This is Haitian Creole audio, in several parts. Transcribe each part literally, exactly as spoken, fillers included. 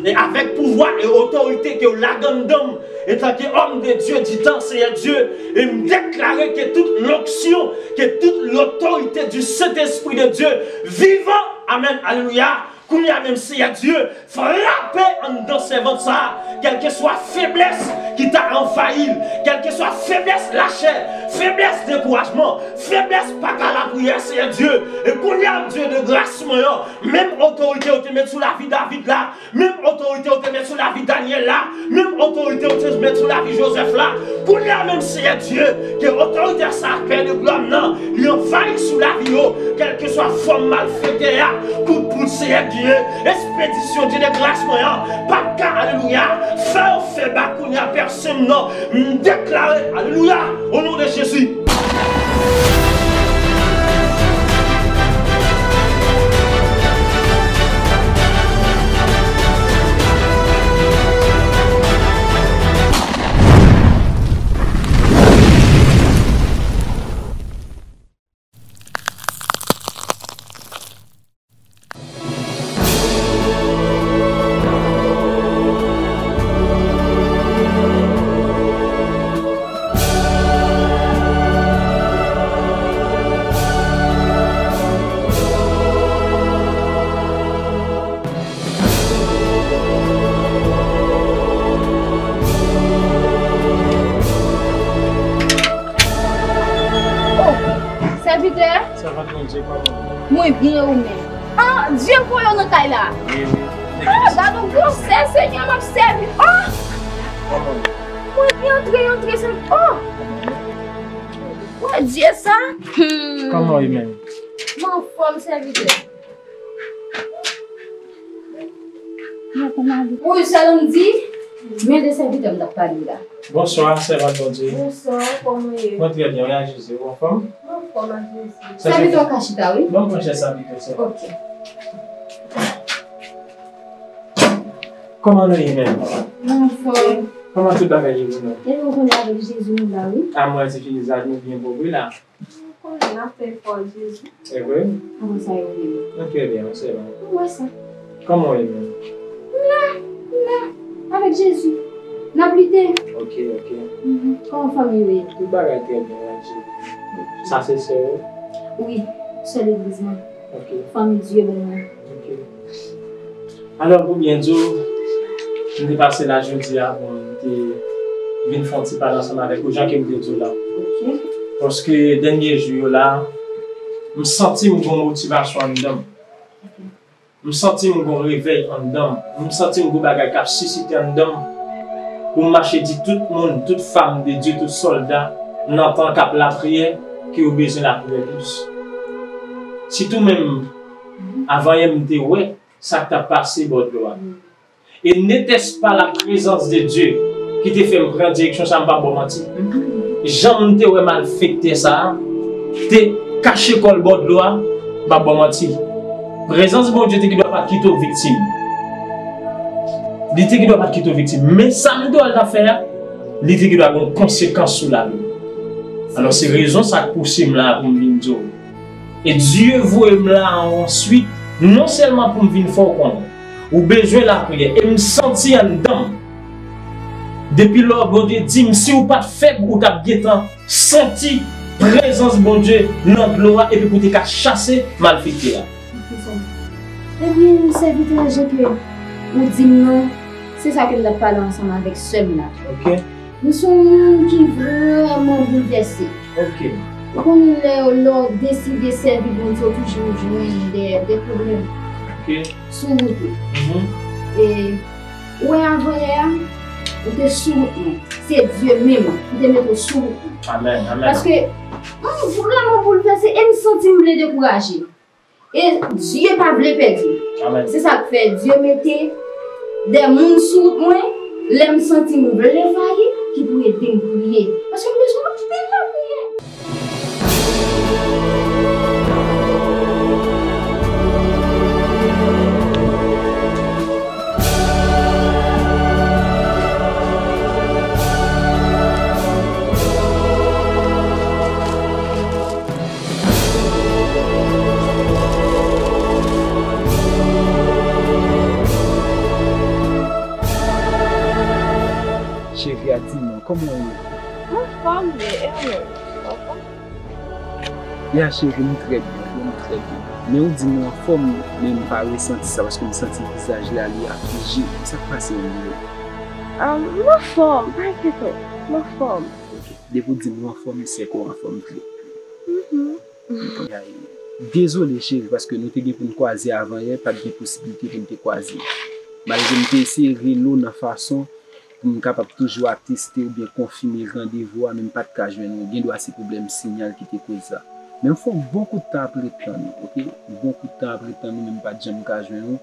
E avèk pouvwa e otorite ke w lage anndan m, etanke òm de Dye di tan, Seyè Dye, e m deklare ke tout lonksyon, ke tout lotorite di Sentespri de Dye vivan, amèn, alelouya, kounye a menm, Seyè Dye, frape anndan sèvant sa a, kèlkeswa feblès ki ta anvayi l, kèlkeswa feblès lachè, feblès dekourajman, feblès pa ka lapriyè, Seyè Dye, e kounye a, Dye de gras mwen an, menm otorite yo te met sou lavi David la, menm otorite yo te met sou lavi Danyèl la, menm otorite yo te met sou lavi Jozèf la, kounye a menm, Seyè Dye, ke otorite sa a, Pè de glwa m nan, li anvayi sou lavi yo, kèlkeswa fòm malfektè a, kout poud, Seyè Dye, espedisyon Dye de gras mwen an, p ap ka, alelouya, fè yo fè ba kounye a pèse m nan, m deklare, alelouya, o non de Jezi. Oh, sèvitè. Sèvant Bondye, kòman w ye? Mwen byen, ou menm? Ah, Dye voye w nan kay la. Wi, wi. Ah, gad yon gwosè, Senyè, m ap sèvi. Ah! Kòman w ye? Mwen byen, antre, antre, sèvitè. Oh! Wè Dye sa? Hmm. Kòman w ye menm? Mwen anfòm, sèvitè. Wi, sèlman di, men de sèvitè m t ap pale la. Bonswa, sèvant Bondye. Bonswa, kòman w ye? Mwen trè byen, mwen ak Jezi, ou anfòm? Mwen anfòm ak Jezi. Sèvitè w ka chita, wi. Ban m pran chèz sa pito, sèvant. Ok. Kòman nou ye menm? Mwen anfòm. Kòman tout bagay ye pou nou? E nou konnen avèk Jezi nou la, wi. A mwen ti fi Izaak nou byen pwòp wi la. Ou konnen n ap fè efò Jezi. E vre? Mwen sa yo menm. Nou trè byen, nou sèvant. Ou wè sa? Kòman w ye menm? M la, m la, avèk Jezi. N ap lite. Ok, ok. Mhm. Kòman fanmi yo ye? Tout bagay trè byen, avèk Jezi. Sa se sè w? Wi, sè legliz mwen. Ok. Fanmi Dye ban mwen. Ok. Alò, pou byen di w, m te pase la jodi a, bon, m te vin fè yon ti pale ansanm avèk ou, jan ke m te di w la. Ok. Paske dènye jou yo la, m santi m gon motivasyon anndan m. Ok. M santi m gon revèy anndan m. M santi m gon bagay k ap sisite anndan m. Pou m mache di tout moun, tout fanm de Dye, tout sòlda, nan tan k ap lapriyè, ke yo bezwen lapriyè plis. Sitou menm, avan yè m te wè, sa k t ap pase bò dlo a. E n'était-ce pas la présence de Dieu ki te fè m pran direksyon sa, m p ap ba w manti. Jan m te wè malfektè sa a te kache kò l bò dlo a, m p ap ba w manti. Prezans Bondye te gendwa pa t kite w viktim. Li te gendwa pa t kite w viktim. Men sa m te wè l t ap fè a, li te gendwa gen yon konsekans sou lavi w. Alò, se rezon sa k pouse m la pou m vin di w. E Dye voye m la answit, non sèlman pou m vin fè w konnen, ou bezwen lapriyè, e m santi anndan m. Depi lò Bondye di m, si w pa t fèb, ou t ap gentan santi prezans Bondye nan dlo a, epi pou w te ka chase malfektè a. Ebyen, sèvitè, jan ke ou di m nan, se sa ke m t ap pale ansanm avèk sè m la. Ok. Nou se yon moun ki vrèman boulvèse. Ok. Ou konnen lè, lè w deside sèvi Bondye, w toujou jwenn de, de pwoblèm. Ok. Sou wout ou. Mhm. E, ou wè avanyè a, ou te sou wout mwen. Se Dye menm ki te mete w sou wout mwen. Amèn, amèn. Paske, m vrèman boulvèse e m santi m vle dekouraje. E Dye pa vle pèdi. Amèn. Se sa k fè Dye mete de moun sou wout mwen, lè m santi m vle fayi, ki pou ede m priye. Paske m bezwen anpil lapriyè. Di m non, kòman w ye? M anfòm, men e ou menm? Ou anfòm? Ya, cheri, m trè byen, m trè byen. Men ou di m ou anfòm, men m pa resanti sa, paske m santi vizaj la, li aflije. Sa k pase menm, bebe? Um, m anfòm, pa enkyete w. M anfòm. Ok. Depi w di m ou anfòm, se ke w anfòm trè. Mhm. Ya, dezole, cheri, paske nou te gen pou n kwaze avan yè, pa t gen posiblite pou n te kwaze. Malgre m te eseye rele w nan fason pou m kapab toujou ateste oubyen konfime randevou a, men m pa t ka jwenn ou. Gen dwa se pwoblèm sinyal ki te koz sa. Men m fè yon bon kout tan ap ret tann ou, ok? Yon bon kout tan ap ret tann ou, men m pa t janm ka jwenn ou.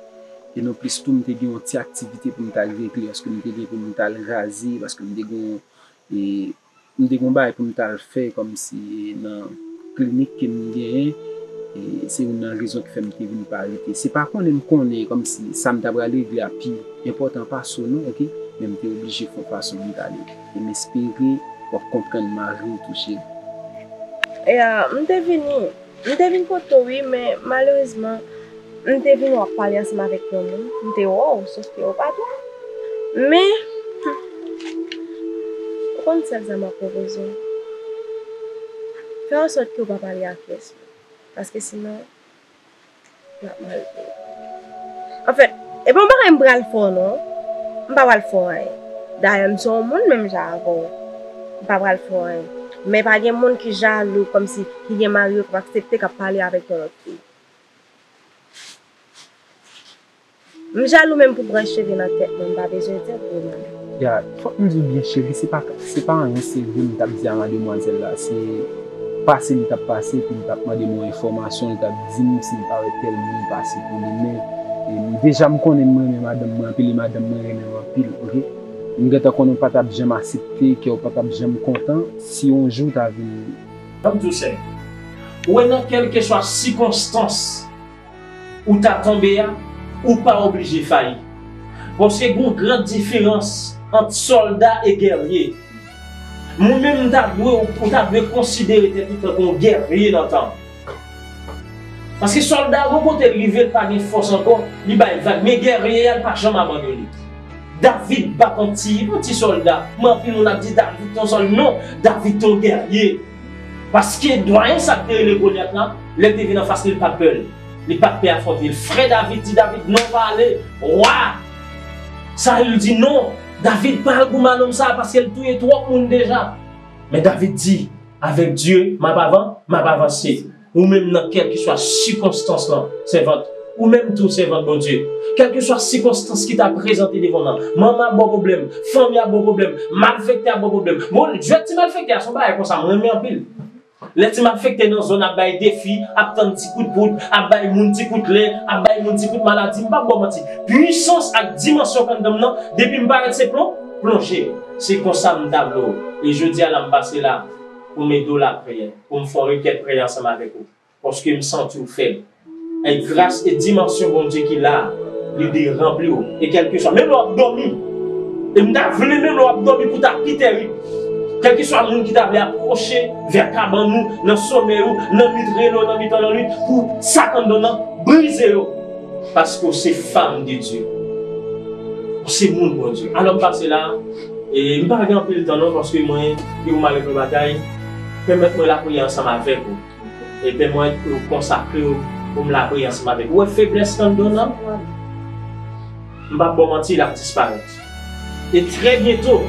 E nonplis tou, m te gen yon ti aktivite pou m t al regle, paske m te gen pou m t al raze, paske m te gen yon, e, m te gen yon bagay pou m t al fè kòmsi nan klinik ke m genyen. E se youn nan rezon ki fè m te vin pa rete. Se pa konnen m konnen kòmsi sa m ta pral regle a pi enpòtan pase w non, ok? Men m te oblije fè yon fason pou m t ale. E m espere w ap konprann malgre w tou, cheri. Ya, m te vini. M te vin kote w, wi, men malerezman, m te vin w ap pale ansanm avèk yon moun. M te wè w, sòf ke w pa t wè m. Men, ou konn sèl sa m ap pwopoze w. Fè ansòt ke w pa pale a pyès moun. Paske sinon, l ap mal pou ou. Anfèt, e pa yon bagay m pral fè w non. M pa pral fè w anyen. Dayè, m se yon moun menm jan avè w. M pa pral fè w anyen. Men pa gen moun ki jalou, kòmsi ki gen mari yo k ap aksepte k ap pale avèk yon lòt fi. M jalou menm pou branch cheve nan tèt mwen, m pa bezwen di w pou mwen. Ya, fòk m di w byen, cheri, se pa, se pa anyen serye m t ap di a mademwazèl la. Se pase li t ap pase, epi li t ap mande m yon enfòmasyon, li t ap di m si m pa wè tèl moun pase pou li, men, e, m, deja m konnen m renmen madanm mwen anpil, e madanm mwen renmen m anpil, ok? M gentan konnen w pa t ap janm aksepte, kè w pa t ap janm kontan, si yon jou w ta vin. Ban m di w, sè, ou wè nan kèlkeswa sikonstans ou ta tonbe a, ou pa oblije fayi. Paske gen yon gran diferans ant sòlda e gèrye. Mwen menm, m ta dwe, ou ta dwe konsidere tèt ou tankou yon gèrye nan tan. Paske sòlda, yon kote l rive, l pa gen fòs ankò, li bay vag. Men gèrye a, l pa janm abandone. David pa t yon ti, yon ti sòlda. Men anpil moun ap di David te yon sòlda. Non, David te yon gèrye. Paske dwayen sa k te rele Golyat la, lè l te vin anfas li, li pa t pè l. Li pa t pè afwonte l. Frè David di David, "Non, pa ale, wa." Sayil di, "Non, David, pa al goumen a nonm sa a, paske l touye twòp moun deja." Men David di, "Avèk Dye, m ap avan, m ap avanse." Ou menm nan kèlkeswa sikonstans lan, sèvant, ou menm tou sèvant Bondye, kèlkeswa sikonstans ki ta prezante devan w lan, manman ap ba w pwoblèm, fanmi ap ba w pwoblèm, malfektè ap ba w pwoblèm. Bon, jwèt ti malfektè a, se yon bagay konsa, m renmen anpil. Lè ti malfektè nan zòn ap bay defi, ap tann ti kout poud, ap bay moun ti kout lè, ap bay moun ti kout maladi, m p ap ba w manti. Pwisans ak dimansyon kanndam nan, depi m parèt se plon, plonje. Se konsa m ta vle w. E jodi a la m pase la pou m ede w lapriyè, pou m fè yon rekèt priyè ansanm avèk ou. Paske m santi w fèb. E gras e dimansyon Bondye ki la a, li dwe ranpli w. E kèlkeswa, menm lè w ap dòmi, e m ta vle menm lè w ap dòmi pou ta pi tèrib. Kèlkeswa moun ki ta vle apwoche vè kabann ou, nan somèy ou, nan nwit, rele w nan mitan lannwit, pou sa k anndan w lan brize yo. Paske w se fanm de Dye. Ou se moun Bondye. Alò m pase la, e m pa gen anpil tan non, paske mwen, gen pou m al regle bagay. Pèmèt mwen lapriyè ansanm avèk ou. E pèmèt ou konsakre w pou m lapriyè ansanm avèk ou. Ou wè feblès kanndam nan? M p ap ba w manti, l ap disparèt. E trè byento,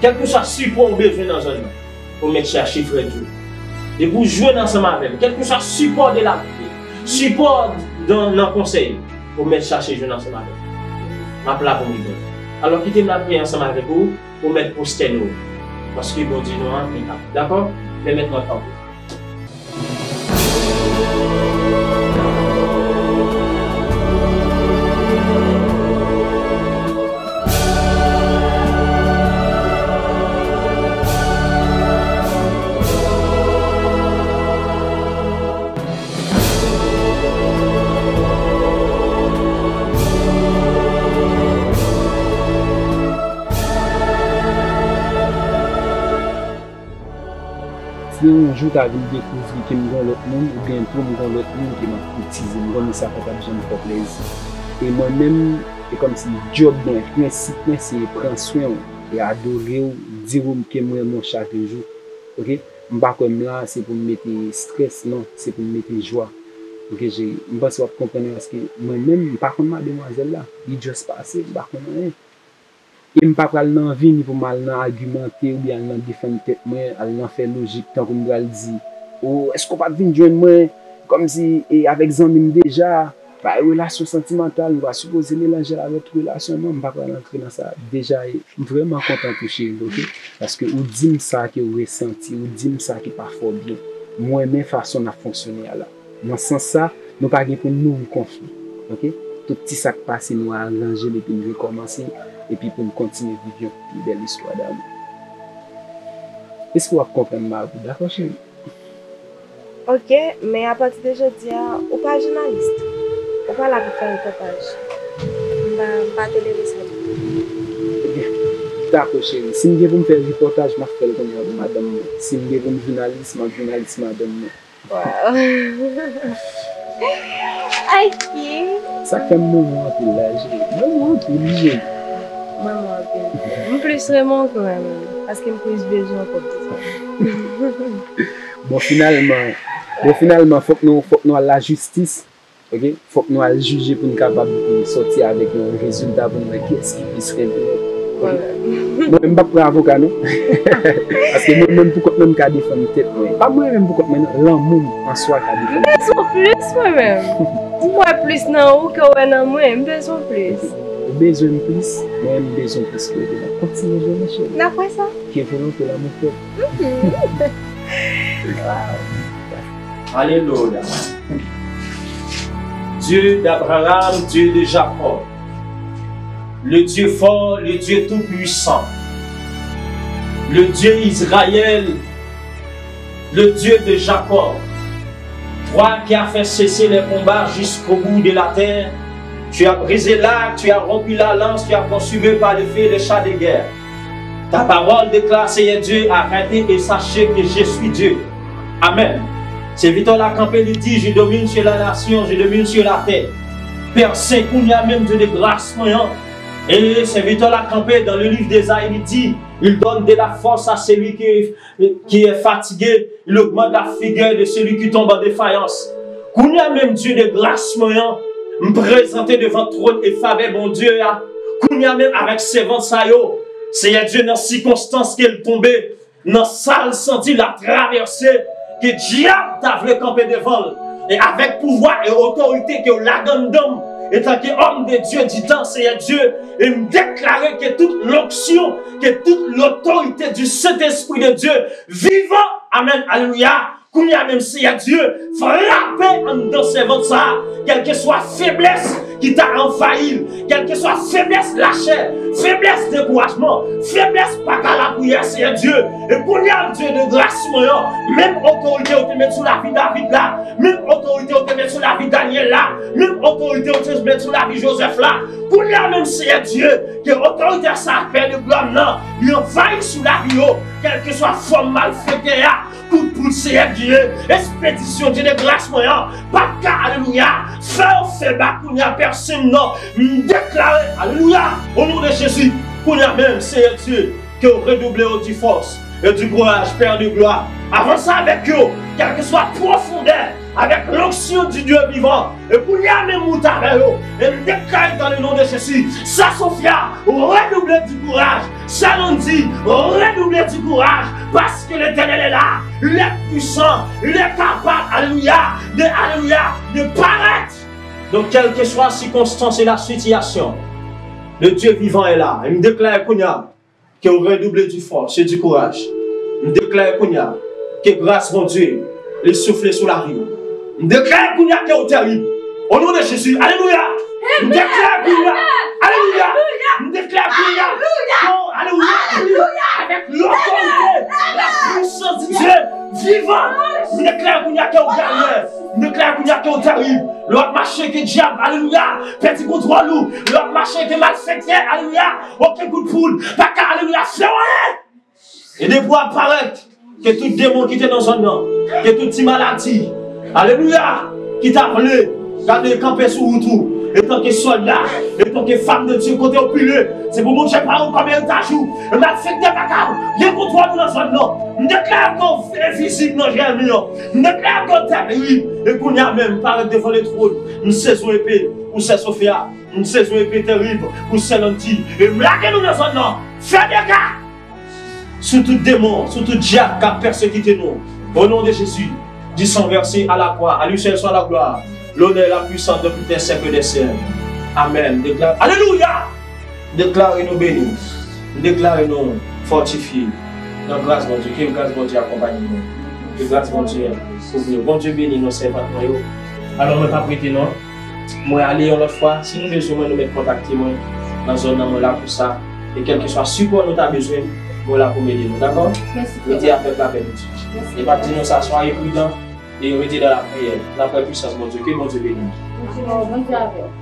kèlkeswa sipò ou bezwen nan zòn nan, ou mèt chache frè Djo. Depi w jwenn ansanm avè m, kèlkeswa sipò de lapriyè, sipò nan, nan konsèy, ou mèt chache jwenn ansanm avè m. M ap la pou m ede w. Alò, kite m lapriyè ansanm avèk ou, ou mèt pwostène w. Paske Bondye nou an, li pa. Dakò? Pèmèt mwen kanpe. Si yon jou w ta vin dekouvri ke m gen yon lòt moun, oubyen tou m gen yon lòt moun ke m ap koutize, m konnen sa pa t ap janm fè w plezi. E mwen menm, e kòmsi djòb mwen, prensip mwen, se pran swen w. e adore w, di w ke m renmen w chak jou. Oke? M pa kwè m la, se pou m mete strès, non, se pou m mete jwa. Oke, cheri? M panse w ap konprann mwen, paske mwen menm, m pa konn mademwazèl la. Li just pase, m pa konn anyen. E m pa pral nan vini pou m al nan agimante oubyen al nan defann tèt mwen, al nan fè lojik tankou m pral di, o, èske w pa t vin jwenn mwen? Kòmsi, e, avèk zanmi m deja, bay relasyon santimantal, nou pa sipoze melanje l avèk tout relasyon, non, m pa pral antre nan sa. Deja, e, m vrèman kontan tou, cheri, oke? Paske ou di m sa ke w resanti, ou di m sa ki pa fè w byen. M renmen fason n ap fonksyone a la. Nan sans sa, nou pa gen pou n nouri konfli. Oke? Tout ti sa k pase, nou aranje l epi n rekòmanse, epi pou n kontinye viv yon pi bèl istwa damou. Èske w ap konprann m, Marou? Dakò, cheri? Oke, men apati de jodi a, ou pa jounalis. Ou pa la pou fè repòtaj. M pa, m pa tolere sa ditou. Ebyen, dakò, cheri. Si m gen pou m fè repòtaj, m ap fè l kounye a pou madanm mwen. Si m gen pou m jounalis, m ap jounalis madanm mwen. Wow. Ok. Sa k fè m renmen w anpil la, cheri. M renmen w anpil, wi, cheri. M renmen w anpil. M plis renmen w kanmenm, paske m plis bezwen w kòm ti sa. Bon, finalman, bon, finalman, fòk nou, fòk nou al lajistis. Oke? Fòk nou al jije pou n kapab, eh, sòti avèk yon rezilta pou n wè kiyès ki plis renmen nou. Oke? Mwen, m p ap pran avoka, non. Paske mwen menm pou kont mwen, m ka defann tèt mwen. Pa mwen menm pou kont mwen, non. Lanmou m an swa ka defann. M bezwen plis, mwen menm. M wè plis nan ou ke w wè nan mwen. M bezwen plis. Ou bezwen m plis, mwen, m bezwen plis ke ou te. N ap kontinye jwe, mon cheri. N ap wè sa. Ke volonte lanmou fèt. Mhm. Wow. Alléluia. Dieu d'Abraham, Dieu de Jacob, le Dieu fort, le Dieu tout-puissant, le Dieu Israël, le Dieu de Jacob, toi qui as fait cesser les combats jusqu'au bout de la terre, tu as brisé l'arc, tu as rompu la lance, tu as consumé par le feu le char de guerre. Ta parole déclare, Seigneur Dieu, arrêtez et sachez que je suis Dieu. Amen. Sèvitè la kanpe, li di, je domine sur la nation, je domine sur la terre. Pè sen, kounye a menm, Dieu de gras mwen an. E sèvitè la kanpe dans le livre d'Ésaïe, li di, il donne de la force à celui qui est, qui est fatigué, il augmente la vigueur de celui qui tombe en défaillance. Kounye a menm, Dieu de gras mwen an, m prezante devan twòn e favè Bondye a. Kounye a menm avèk sèvant sa yo, Seyè Dye, nan sikonstans ke l tonbe, nan sa l santi l ap travèse, ke dyab ta vle kanpe devan l. E avèk pouvwa e otorite ke w lage anndan m, etanke òm de Dye di tan, Seyè Dye, e m deklare ke tout lonksyon, ke tout lotorite di Sentespri de Dye vivan, amèn, alelouya, kounye a menm, Seyè Dye, frape anndan sèvant sa a, kèlkeswa feblès ki ta anvayi l, kèlkeswa feblès lachè, feblès dekourajman, feblès pa ka lapriyè, Seyè Dye. E kounye a, Dye de gras mwen an, menm otorite ou te met sou lavi David la, menm otorite ou te met sou lavi Danyèl la, menm otorite ou te met sou lavi Jozèf la, kounye a menm, Seyè Dye, ke otorite sa a, Pè de glwa m nan, li anvayi sou lavi yo, kèlkeswa fòm malfektè a, kout poud, Seyè Dye, espedisyon, Dye de gras mwen an, p ap ka, alelouya, fè yo fè bak kounye a pèsonn nan. M deklare, alelouya, o non de Jezi, kounye a menm, Seyè Dye, ke w redouble yo di fòs e di kouraj, Pè de glwa. Avanse avèk yo, kèlkeswa pwofondè, avèk lonksyon di Dye vivan. E kounye a menm, moute avè yo. E m deklare dans le nom de Jésus, Sè Sofia, redouble du courage. Sè Landy, redouble du courage, parce que l'Éternel est là, il est puissant, il est capable, alléluia, de, alléluia, de paraître. Donc, quelle que soit la circonstance et la situation, le Dieu vivant est là. E m deklare kounye a, ke w redouble di fòs e di kouraj. M deklare kounye a ke gras Bondye li soufle sou lavi w. M deklare kounye a ke w terib. O non de Jezi, alelouya! M deklare kounye a, alelouya! M deklare kounye a ke w, alelouya, avèk lotorite, la puissance de Dieu vivant. M deklare kounye a ke w ganyè. M deklare kounye a ke w terib. Lè w ap mache ke dyab, alelouya, pèdi kontwòl ou. Lè w ap mache ke malfektè, alelouya, okenn kout poud pa ka, alelouya, fè w anyen. E depi w ap parèt, ke tout demon ki te nan zòn nan, ke tout ti maladi, alelouya, ki ta vle gade kanpe sou wout ou, Etanke sòlda, etanke fanm de Dye, kote w pile, se pou Bondye ba ou kòm eritaj ou. E malfektè pa ka gen kontwòl ou nan zòn nan. M deklare ke w vle fizik nan Jeremi an. M deklare ke w terib. E kounye a menm, parèt devan letwòn. M sezi yon epe pou sè Sofia. M sezi yon epe terib pou sè Landy. E m lage nou nan zòn nan. Fè dega! Sou tout demon, sou tout dyab k ap pèsekite nou. Au nom de Jésus, du sang versé à la croix, à lui seul soit la gloire, l'honneur et la puissance depuis des siècles des siècles. Amen. Deklare, alelouya! Deklare nou beni. Deklare nou fòtifye. Nan gras Bondye, ke gras Bondye akonpanye nou. Ke gras Bondye kouvri nou. Bondye beni nou, sèvant mwen yo. Alò, mwen p ap rete non. Mwen ale yon lòt fwa. Si nou bezwen mwen, nou mèt kontakte mwen. Nan zòn nan, mwen la pou sa. E kèlkeswa sipò nou ta bezwen, mwen la pou m ede nou, dakò? Mèsi, frè. Rete avèk lapè de Dye. Mèsi. E m ap di nou sa, soyez prudent e rete dans la prière. N ap wè pwisans Bondye. Ke Bondye beni nou. Bondye beni. Bondye avè w.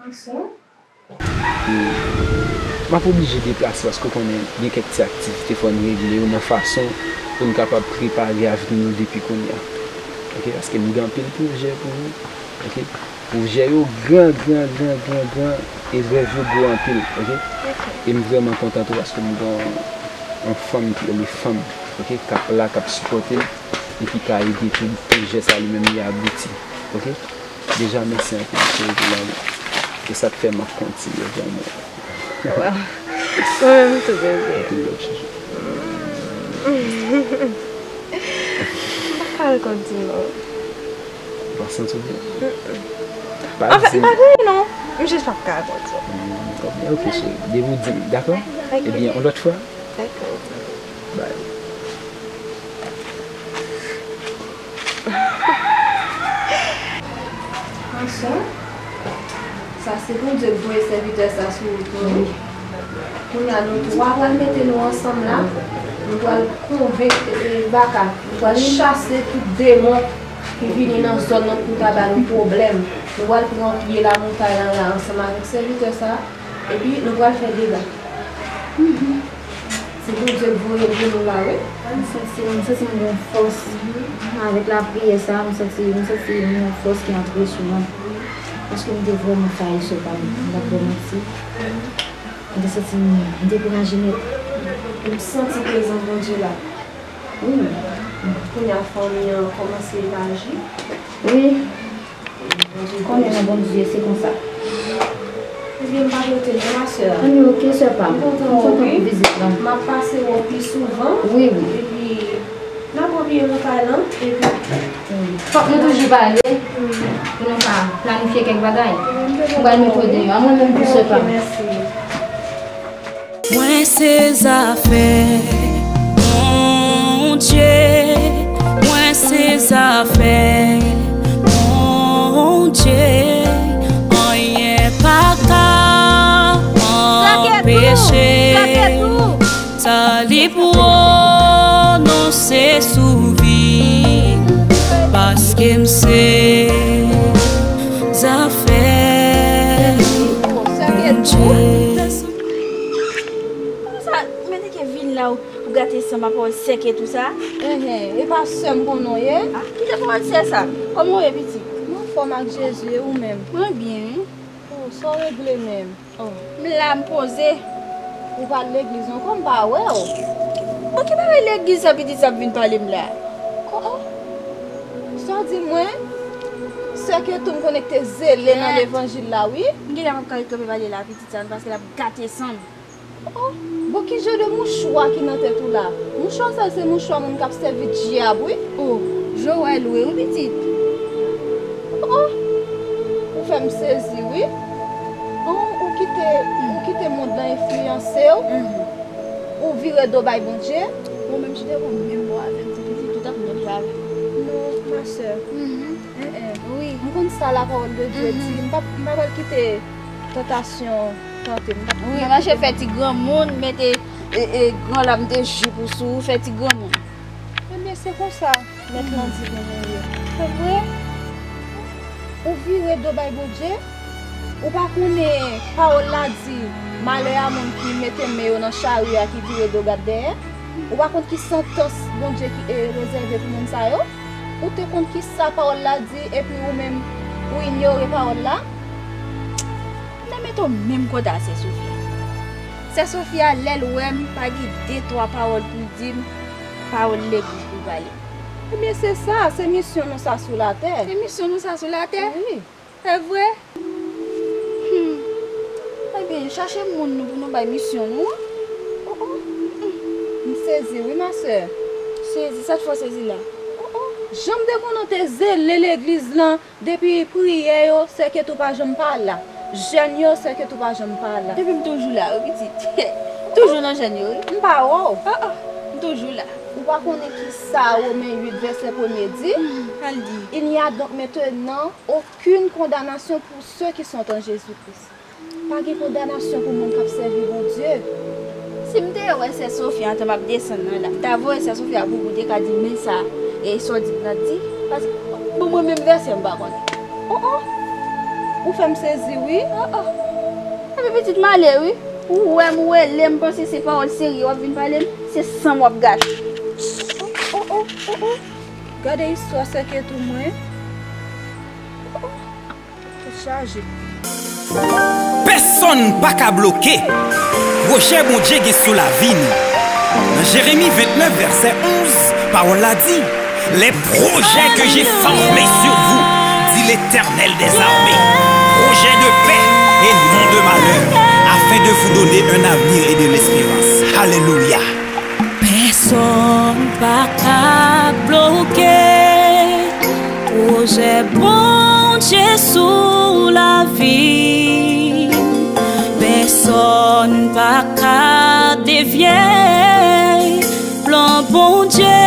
Bonswa. E m ap oblije deplase paske w konnen gen kèk ti aktivite fò n regle yo nan fason pou n kapab prepare avni nou depi kounye a. Oke, paske m gen anpil pwojè pou nou. Oke? Pwojè yo gran, gran, gran, gran, gran, e rèv yo gwo anpil. Oke? Oke. E m vrèman kontan tou paske m gen yon, yon fanm ki rele fanm, oke, k ap la, k ap sipòte m e ki ka ede pou pwojè sa li menm li abouti. Oke? Deja, mèsi anpil, cheri, pou lanmou. E sa k fè m ap kontinye vrèman. Waw. Mwen menm tou, bebe. Anpil love, chouchou. M pa ka rekonn ti non. Ou pa santi w byen? Mm-mm. Pa di m. Anfèt, m pa gen non. M jis p ap ka rekonn ti non. Mm, ok, cheri. Depi w di m, dakò? Ok. Ebyen, yon lòt fwa. Dakò. Bye. Bonswa. Sa se Bondye k voye sèvitè sa sou wout mwen, wi. Kounye a, nou twa pral mete nou ansanm la. Nou pral konvenk, e, Baka. Nou pral chase tout demon ki vini nan zòn nan pou ta ba nou pwoblèm. Nou pral pran pye lamontay lan la ansanm avèk sèvitè sa. Epi, nou pral fè dega. Se Bondye k voye l pou nou la, wi. M santi, m santi m gen yon fòs. Avèk lapriyè sa, m santi, m santi m gen yon fòs ki antre sou mwen. Paske m te vrèman fayi, sè pa m, m p ap ba w manti. M te santi m dekouraje nèt. M santi prezans Bondye la. Wi. Kounye a, fanmi an kòmanse elaji. Wi. Konnen nan Bondye, se konsa. Ebyen, m pa rete non, ma sè. Ann, ok, sè pa m. M kontan, wi, pou vizit lan. M ap pase wè w pi souvan. Wi, wi. Epi, n ap pran pye lamontay lan, epi. Wi. Fòk nou toujou pale, pou nou ka planifye kèk bagay. Wi, m te kontan. M pral mete w deyò. A mwen menm tou, sè pa m. Ok, mèsi. Mwen se zafè Bondye, mwen se zafè Bondye, anyen pa ka anpeche sa li pwononse sou vi m, paske m se zafè Bondye. Kòmsa, mete ke vin la ou, ou gate san m a pawòl sèke tou sa? Enhen, e pa sè m konnen w ye? Ah, kite pawòl sè sa. Kòman w ye, pitit? M anfòm ak Jezi, e ou menm? Mwen byen, wi. Oh, sa w regle menm? Oh, m la, m poze. Ou pa al legliz ankò, m pa wè w. Bon, ki bagay legliz sa pitit sa ap vin pale m la? Oh, oh. Sa w di mwen? Sè ke tou m konnen k te zele nan levanjil la, wi. M genlè p ap ka ret kanpe pale la, pitit sa, paske l ap gate san m. Oh, bon, ki jan de mouchwa ki nan tèt ou la? Mouchwa sa se mouchwa moun k ap sèvi dyab, wi. Oh, Joël ou ye, wi, pitit. Oh, ou fè m sezi, wi. Oh, ou kite, ou kite mond lan enfliyanse w. Mhm. Ou vire do bay Bondye. Ou menm si te konn menm bò avè m, ti pitit, ou t ap menm bò avè m. Non, ma sè. Mhm. Eh, eh. Wi. M konn sa la pawòl de Dye di. M p ap, m pa pral kite tantasyon tante m. Wi, mache fè ti granmoun, mete, e, e, gran lam de jip ou sou ou, fè ti granmoun. Ebyen, se konsa Mèt lan di pou nou ye. Se vre? Ou vire do bay Bondye? Ou pa konnen pawòl la di, malè a moun ki mete men yo nan chari a, ki vire do gad dèyè? Ou pa konn ki santans Bondye ki, e, rezève pou moun sa yo? Ou te konn kisa pawòl la di, epi ou menm, Ou inyore pawòl la? M te mete w menm kote a Sè Sofia. Sè Sofia, lè l wè m, pa gen de twa pawòl pou l di m, pawòl legliz pou l pale. Ebyen, se sa, se misyon nou sa sou latè. Se misyon nou sa sou latè? Wi. Se vre? Hmm. Ebyen, chache moun nou pou nou bay misyon nou an. Oh, oh. Hmm. M sezi, wi, ma sè. Sezi, sa t fè w sezi la? Oh, oh. Jan m te konnen w te zele legliz lan, depi priyè yo, sè Ketou pa janm pa la. Jèn yo, sè Ketou pa janm pa la. Depi m toujou la, wi, pitit. Toujou nan jèn yo, wi. M pa wè w. Oh, oh. M toujou la. Ou pa konnen ki sa Women uit vèsè premye di? Hmm, sa l di? Il n'y a donc maintenant aucune condamnation pour ceux qui sont en Jésus-Christ. Pa gen kondanasyon pou moun k ap sèvi Bondye. Si m te wè Sè Sofia antan m ap desann nan la, m ta voye Sè Sofia pou ou te ka di m, men sa, e sa w di m nan di, paske, bon, mwen menm vèsè m pa konnen. Oh, oh! Ou fè m sezi, wi. Oh, oh! Epi pitit m ale, wi. Ou wè m, ou rele m, panse se pawòl serye w ap vin pale m, se san m w ap gate. Oh, oh, oh, oh, oh! Gade istwa sè Ketou mwen. Oh, oh! Tèt chaje. Pèsonn pa ka bloke pwojè Bondye gen sou lavi nou. Nan Jeremi vennèf, vèsè onz, pawòl la di, Les projets que j'ai formés sur vous, dit l'Éternel des armées, projets de paix et non de malheur, afin de vous donner un avenir et de l'espérance. Alelouya! Pèsonn pa ka bloke pwojè Bondye sou lavi m. Pèsonn pa ka devye plan Bondye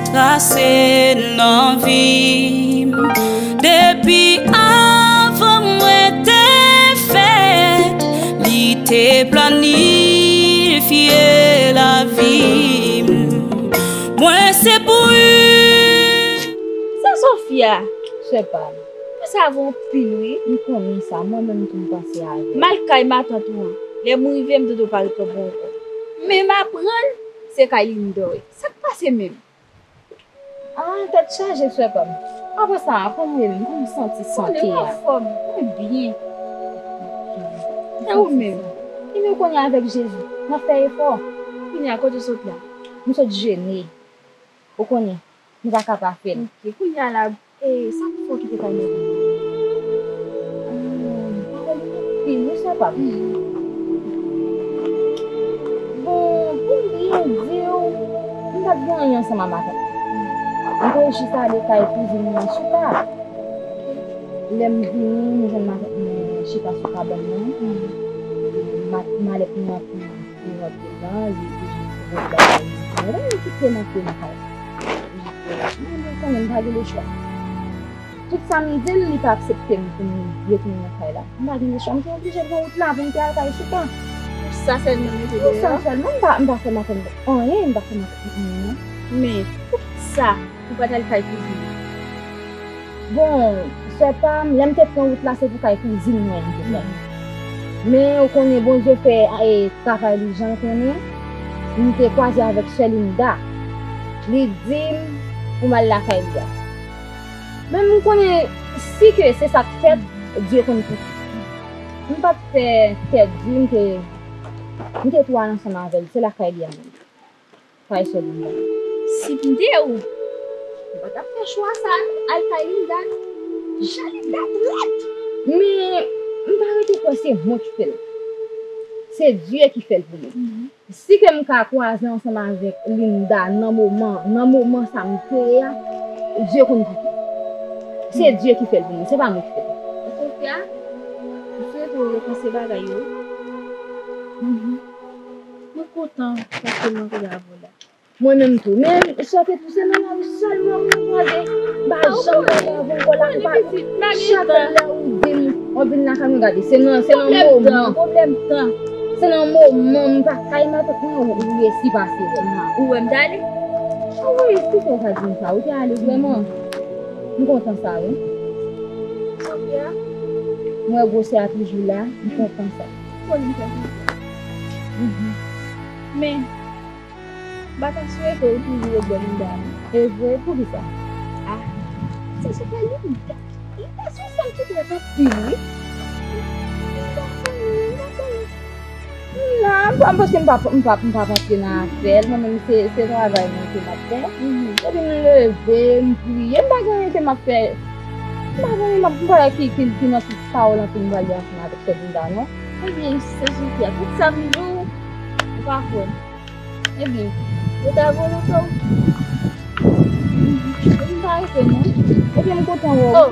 trase nan vi m. Depi avan mwen te fèt, li te planifye lavi m. Mwen se pou li. Sè Sofia. Sè pa m. Mwen save w anpil, wi. M konnen sa, mwen menm tou m panse avè w. M al kay matant ou an. Lè m rive, m tande w pa ret lòt bò ankò. Men m aprann se kay Linda w ye. Sa k pase menm? Ah, tèt chaje, sè pa m. Apre sa, kòman w ye menm? Kòman w santi sante a? Mwen anfòm, mwen byen. E ou menm? Ebyen, kounye a avèk Jezi, m ap fè efò. Kounye a, kote w sot la? M sot jene. Ou konnen, m pa ka pa fè l. Ok, kounye a la, e, sa k fè w kite kay matant ou? Ah, m pa konprann anpil, wi, sè pa m. Bon, pou m byen di w, m pa t gen anyen ansanm a matant mwen. M te jis ale kay kouzin mwen Souka. Lè m vini, m jwenn matant mwen chita sou kabann nan. Mat-, malèt mwen ap nan, li rantre nan, li, li jis voye bagay li. Mwen, li kite m antre nan kay la. Li jis voye. Mwen, mwen konnen m pa gen lechwa. Tout sa m di l, li pa aksepte m pou m retounen nan kay la. M pa gen lechwa, m te oblije pran wout la pou m te al kay Souka. Pou sa sèlman m rete deyò? Pou sa sèlman, m pa, m pa fè matant anyen, m pa fè matant anyen, non. Men, poukisa ou pa t al kay kouzin ou? Bon, sè pa m, lè m te pran wout la, se pou kay kouzin mwen m te pran. Men, ou konnen, Bondye fè, e, travay li jan l konnen. M te kwaze avèk sè Linda. Li di m pou m al lakay li a. Men m konnen si ke se sa k fèt, Dye konn pou ki. M pa t fè tèt di, m te, m te tou al ansanm avè l. Se lakay li a menm. Kay sè Linda. Si m te ou, m pa t ap fè chwa sa, al kay Linda. Jan Linda trèt! Men, m pa rete kwè se mwen ki fè l. Se Dye ki fè l pou mwen. Si ke m ka kwaze ansanm avèk Linda nan moman, nan moman sa m te ye a, Dye konn pou ki. Se Dye ki fè l pou mwen, se pa mwen ki fè l. Sofia, m swete w repanse bagay yo. Mhm. Mwen kontan paske m rankontre avè w la. Mwen menm tou. Men, sè Ketou, se nan lari sèlman pou nou kwaze. M pa janm kwaze avè w ankò la. M pa, chak lè ou di m, w ap vin lakay mwen gade. Se nan, se nan moman. Pwoblèm tan. Se nan moman m pa kay matant mwen, ou, ou resi pase wè m. Ou wè m t ale? Wi, kisa w ka di m sa? Ou te ale vrèman? M kontan sa, wi. Sofia? M wè gwosè a toujou la, m kontan sa. Konn m kontan sa. Mhm. Men, m pa ta swete ou toujou ret bò Linda, non. E vre, poukisa? Ah, se sou fè Linda. Linda se yon fanm Ou te anpil, wi. M la, m pa, paske m pa, m pa, m pa rantre nan afè l. Mwen menm, se, se travay mwen ke m ap fè. Epi m leve, m priye, m pa gen anyen ke m ap fè. M pa gen anyen, m ap, m pa wè ki, ki, ki nan tout pawòl anpil m pral di ansanm avèk Sè Linda, non. Ebyen, Sè Sofia, tout sa m di w, ou pa kwè m. Ebyen, yo ta volonte w. M pa rete non. Ebyen, m kontan wè w. Oh,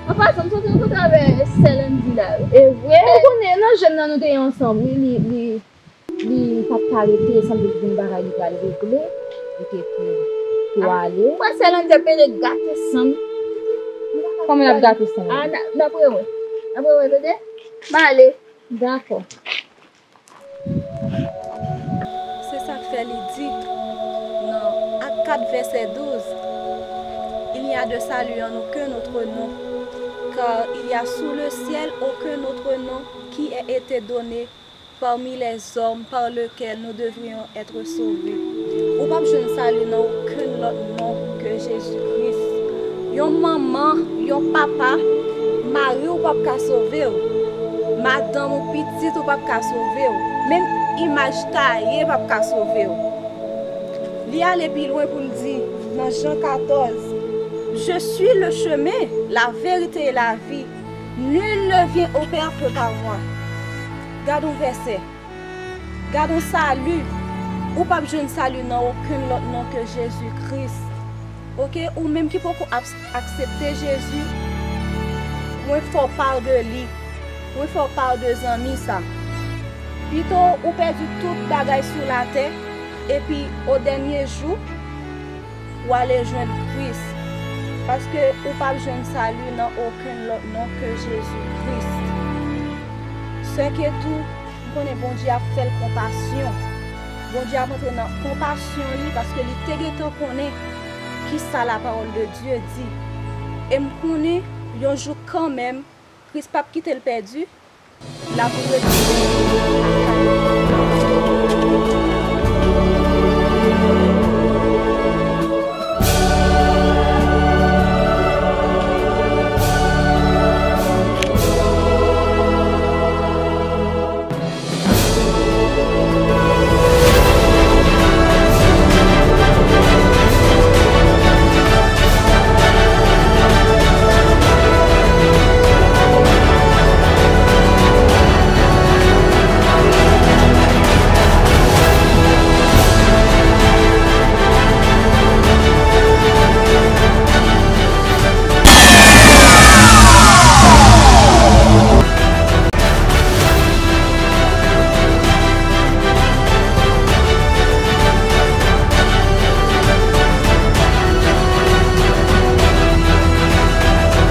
an pasan, m sot rankontre avèk Sè Landy la, wi. E vre, ou konnen, nan jèn nan nou te ye ansanm, wi, li, li, li pa t ka rete, sanble gen bagay li pral regle, li te pou, pou ale. Mwen, Sè Landy ap pede gate san m. Kòman l ap gate san w? Ah, n a, n ap rewè. N ap rewè, tande? M ale. Dakò. Se sa k fè li di nan Ak kat vèsè douz, Il n'y a de salut en aucun autre nom, car il y a sous le ciel aucun autre nom qui ait été donné parmi les hommes par lequel nous devrions être sauvés. Ou p ap jwenn sali nan okenn lòt non ke Jezi Kris. Yon manman, yon papa, mari w p ap ka sove w. Madanm ou, pitit ou p ap ka sove w. Menm imaj taye p ap ka sove w. Li ale pi lwen pou l di nan Jan katòz, Je suis le chemin, la vérité et la vie. Nul ne vient au Père que par moi. Gad yon vèsè. Gad yon sali. Ou p ap jwenn sali nan okenn lòt non ke Jezi Kris. Oke, ou menm ki poko ap-, aksepte Jezi, mwen fè w pa de li. Mwen fè w pa de zanmi sa. Pito ou pèdi tout bagay sou latè, epi o dènye jou, w ale jwenn Kris. Paske ou p ap jwenn sali nan okenn lòt non ke Jezi Kris. Sè Ketou, m konnen Bondye ap fè l konpasyon. Bondye ap antre nan konpasyon li paske li te gentan konnen kisa la parole de Dieu di. E m konnen yon jou kanmenm, Kris p ap kite l pèdi, l ap retounen lakay li.